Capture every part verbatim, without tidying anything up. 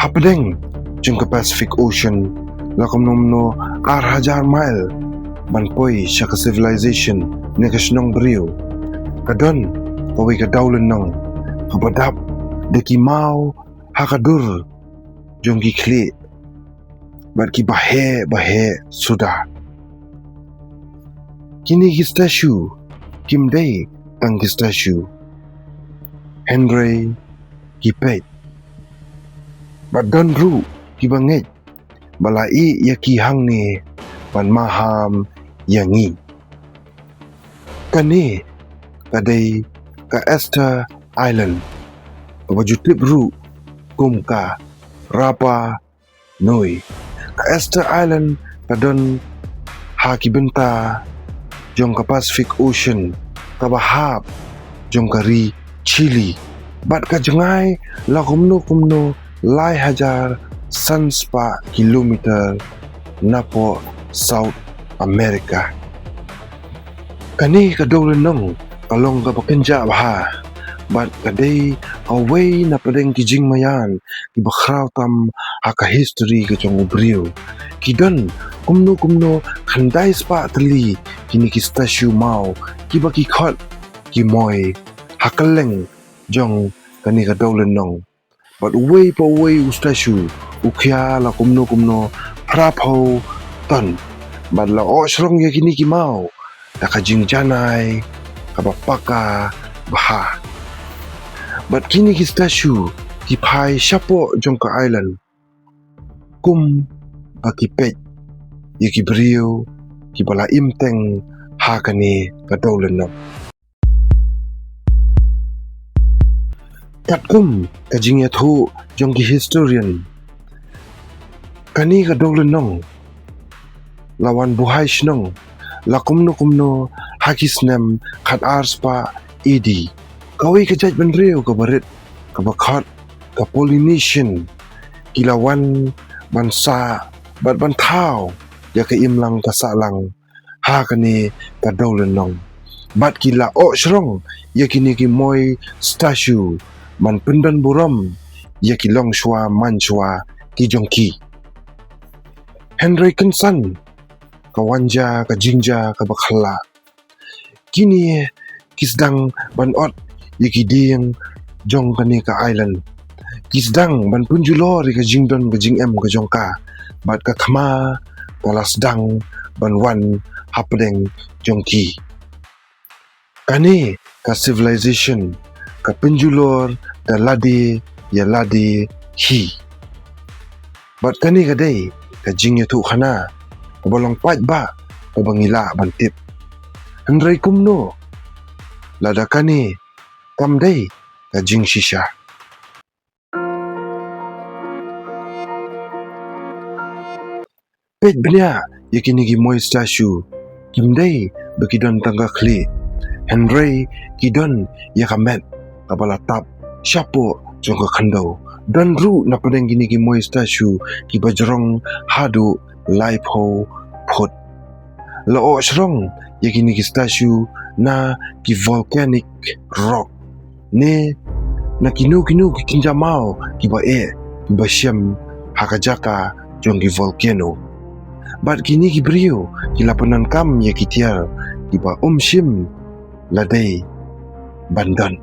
Hapdeng jong ka Pacific Ocean la kumno kumno ar hajar mile ban poi sha ka civilization ne ka shnong briew. Ka don kawei ka dewlynnong kaba dap da ki maw ha ka dur jong ki khlieh bad kiba heh ba heh suda. Kine ki statue kim dei tang ki statue, hynrei ki peit. Bad don ruh kiba ngeit ba la ïeh ïa ki hangne ban maham ïa ngi. Kane ka dei ka Easter Island, kaba ju tip ruh kum ka Rapa Nui. Ka Easter Island ka don ha ki bynta jong ka Pacific Ocean kaba hap jong ka ri Chile. Bad ka jngai la kumno kumno lai hajar san spah kilometer napoh South America. Kane ka dewlynnong ka long kaba kynjah bha bad ka dei kawei na pdeng ki jingmaïan kiba khraw tam ha ka history ka jong u briew. Ki don kumno kumno khyndai spah tylli kine ki statue maw kiba ki khot ki moi ha kylleng jong kane ka dewlynnong. Bad uwei pa uwei u statue u khia la kumno kumno phra phew ton. Bad la oh shrong ïa kine ki maw da ka jingjanai kaba paka bha. Bad kine ki statue ki phai shapoh jong ka island kum ba ki peit ïa ki briew kiba la im teng ha kane ka dewlynnong. Katkum ka jingïathuh jong ki historian, kane ka dewlynnong la wan buhai shnong la kumno kumno ha ki snem khat ar spah A D. Kawei ka jaitbynriew kaba rit kaba khot ka Polynesian ki la wan ban sah bad ban thaw ïa ka imlang ka sahlang ha kane ka dewlynnong. Bad ki la oh shrong ïa kine ki moi statue ban pyndon burom ïa ki longshuwa manshuwa ki jong ki. Hynrei kynsan ka wan jia ka jingjia kaba khlaiñ. Kine ki sdang ban ot ïa ki dieng jong kane ka island. Ki sdang ban pynjulor ïa ka jingdon ka jingem ka jong ka bad ka thma ka la sdang ban wan hapdeng jong ki. Kane ka civilization ka pynjulor da lade ïa lade hi. Bad kane ka dei ka jingïathuhkhana kaba long paidbah kaba ngi lah ban tip. Hynrei kumno lada kane kam dei ka jingshisha? Peit bniah ïa kine ki moi statue, kim dei ba ki don tang ka khlieh, hynrei ki don ïa ka met kaba la tap shapoh jong ka khyndew. Don ruh na pdeng kine ki moi statue kiba jrong haduh laiphew phut. La oh shrong ïa kine ki statue na ki volcanic rock ne na kino kino ki kynja maw kiba eh kiba shem ha ka jaka jong ki volcano. Bad kine ki briew ki la pyndonkam ïa ki tiar kiba ym shym la dei ban don.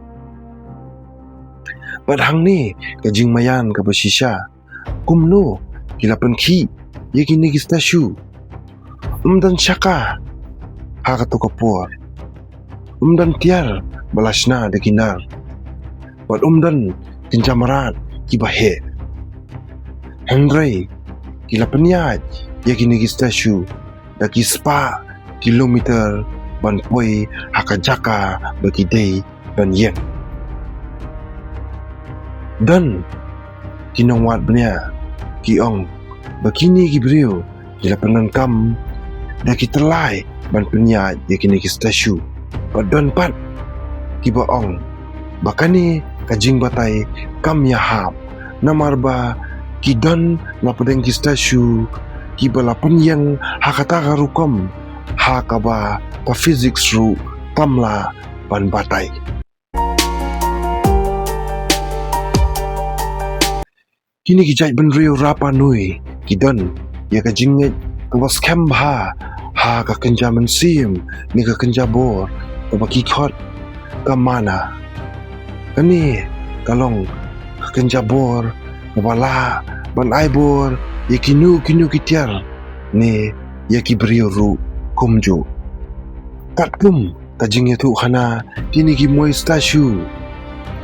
Bad hangne ka jingmaïan kaba shisha, kumno ki la pynkhih ïa kine ki statue? Ym don shaka ha kato ka por. Ym don tiar ba la shna da ki nar. Bad ym don kynja mrad kiba heh. Hynrei ki la pynïaid ïa kine ki statue da ki spah kilometer ban poi ha ka jaka ba ki dei ban ïeng. Don ki nongwad bniah ki ong ba kine ki briew ki la pyndonkam da ki tyllai ban pynïaid ïa kine ki statue. Bad don pat kiba ong ba kane ka jingbatai kam ïahap, namar ba ki don na pdeng ki statue kiba la pynïeng ha kata ka rukom ha kaba ka physics ruh kam lah ban batai. Kine ki jait bynriew Rapa Nui ki don ïa ka jingngeit kaba skhem bha ha ka kynja mynsiem ne ka kynja bor kaba ki khot ka mana. Kane ka long ka kynja bor kaba lah ban ai bor ïa kino kino ki tiar ne ïa ki briew ruh kumjuh. Katkum ka jingïathuh khana, kine ki moi statue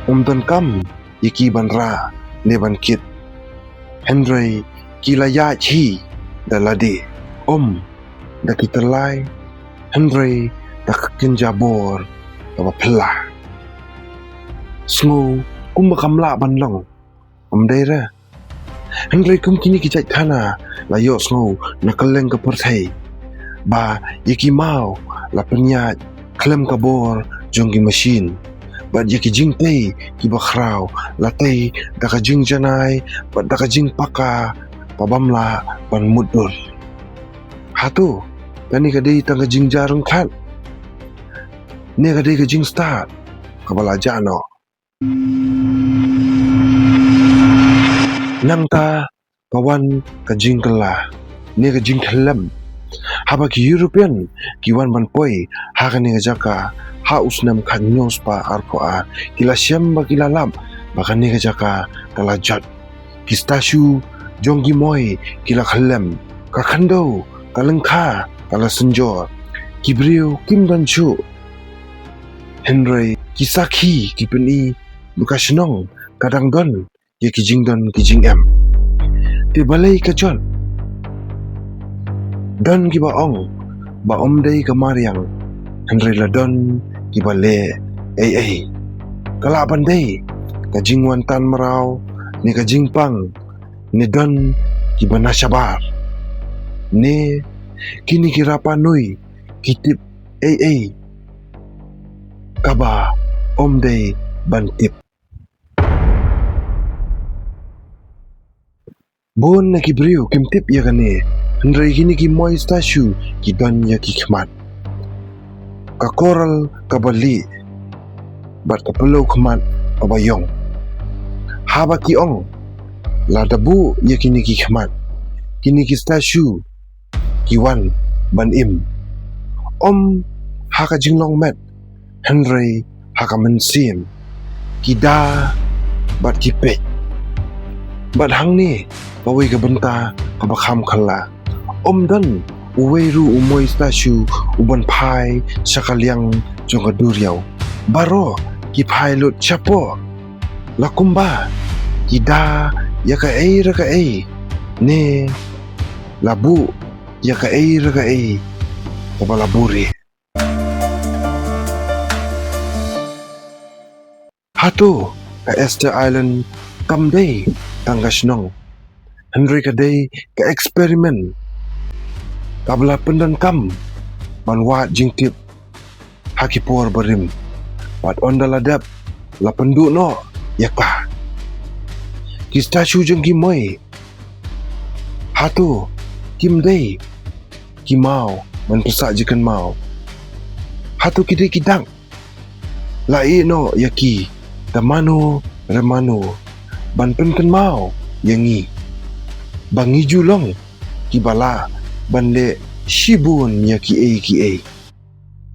ym donkam ïa ki ban rah ne ban kit. Hynrei ki la ïaid hi da lade, ym da ki tyllai, hynrei da ka kynja bor kaba phylla. Sngew kumba kam lah ban long, ym dei re? Hynrei kum kine ki jait khana la ïohsngew na kylleng ka pyrthei ba ïa ki maw la pynïaid khlem ka bor jong ki machine, bad ïa ki jingtei kiba khraw la tei da ka jingjanai bad da ka jingpaka ba bym lah ban mutdur. Hato kane ka dei tang ka jingjia ryngkat ne ka dei ka jingstad kaba la jah noh? Nangta ka wan ka jingkylla ne ka jingkhyllem. Haba ki European ki wan ban poi ha kane ka jaka ha u snem khathynñiew spah arphew ar, ki la shem bad ki la lap ba kane ka jaka ka la jot. Ki statue jong ki moi ki la khyllem, ka khyndew, ka lyngkha ka la synjor. Ki briew kim don shuh. Hynrei ki sakhi ki pyni ba ka shnong ka dang don ïa ki jingdon ki jingem. Te balei ka jot? Don kiba ong ba ym dei ka mariang, hynrei la don kiba leh ei ei. Ka lah ban dei ka jingwan tan mraw ne ka jingpang, ne don kiba na shabar, ne kine ki Rapa Nui ki tip ei ei kaba ym dei ban tip. Bun na ki briew kim tip ïa kane, hynrei kine ki moi statue ki don ïa ki khmat, ka coral kaba lieh bad ka pynlong khmat kaba ïong. Haba ki ong la da buh ïa kine ki khmat, kine ki statue ki wan ban im, ym ha ka jinglong met, hynrei ha ka mynsiem. Ki da bad ki peit. Bad hangne kawei ka bynta kaba kham khylla. Ym don uwei ruh u moi statue u ban phai sha ka liang jong ka duriaw. Baroh ki phai lut shapoh. La kumba ki da ïa kaei re kaei, ne la buh ïa kaei re kaei kaba la buhrieh. Hato ka Easter Island kam dei tang ka shnong, hynrei ka dei ka experiment kaba la pyndonkam ban wad jingtip ha ki por barim, bad ynda la dep la pynduh noh ïa ka. Ki statue jong ki moi, hato kim dei ki maw ban pynsah jingkynmaw? Hato ki dei ki dak la ïeh noh ïa ki da mano re mano ban pynkynmaw ïa ngi ba ngi ju long kiba lah ban leh shibun ïa kiei kiei,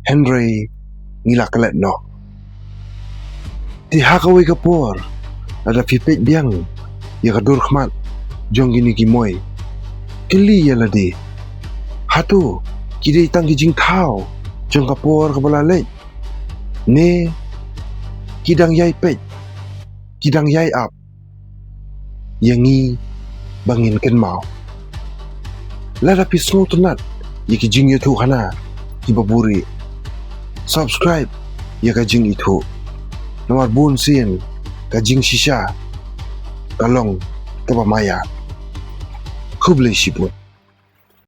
hynrei ngi la klet noh? Te ha kawei ka por, lada phi peit biang ïa ka dur khmat jong kine ki moi, kylli ïa lade, hato ki dei tang ki jingthaw jong ka por kaba la leit, ne ki dang ïai peit, ki dang ïai ap ïa ngi ba ngin kynmaw? Lada phi sngewtynnat ïa ki jingïathuh khana kiba buhrieh, subscribe ïa ka jingithuh. Namar bunsien ka jingshisha ka long kaba maya. Khublei shibun.